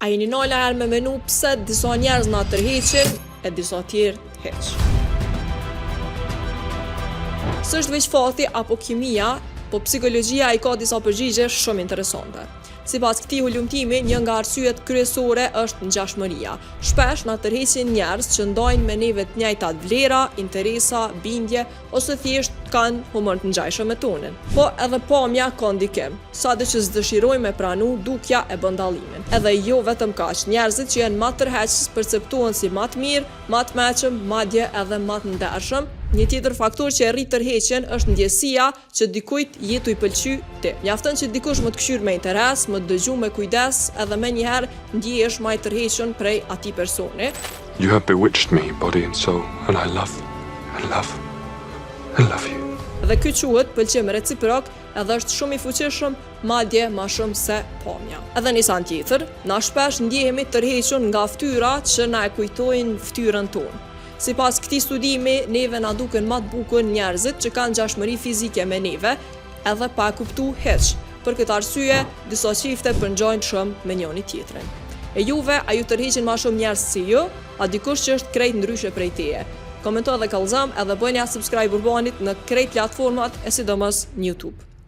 A jeni nalë herë me menu pse disa njerëz na tërheqin e disa tjerë hiç? S'është veç fati apo kimia, po psikologjia i ka disa përgjigje shumë interesante. Sipas këtij hulumtimi, një nga arsyet kryesore është ngjashmëria. Shpesh na tërheqin njerëz që ndajnë me neve të njëjtat vlera, interesa, bindje ose thjesht kanë humor të ngjashëm me tonin. Po edhe pamja ka ndikim. Sado që s'dëshirojmë me pranu, dukja e bën dallimin. Edhe jo vetëm kaq, njerëzit që janë ma tërheqës perceptohen si ma të mirë, ma të mençëm, madje edhe ma të ndershëm. Një tjetër faktor që e rrit tërheqjen është ndjesia që dikujt je tu i pëlqy ti. Mjafton që dikush me të kqyr me interes, me të dëgju me kujdes edhe menjëherë ndjehesh ma i tërhequn prej atij personi. You have bewitched me, body and soul, and I love, and love, and love you. Dhe ky quhet pëlqim reciprok edhe është shumë i fuqishëm, madje ma shumë se pamja. Edhe një sen tjetër, na shpesh ndjehemi tërhequn nga ftyra që na e kujtojnë fytyrën tonë. Sipas këtij studimi, neve na duken ma të bukur njerëzit që kanë ngjashmëri fizike me neve, edhe pa e kuptu hiç. Për këtë arsye, disa çifte përngjajnë shumë me njëri tjetrin. E juve, a ju tërheqin ma shumë njerëz si ju, a dikush që është krejt ndryshe prej teje? Komento edhe kallzom edhe bëjni subscribe Urbanit në krejt platformat e sidomos në YouTube.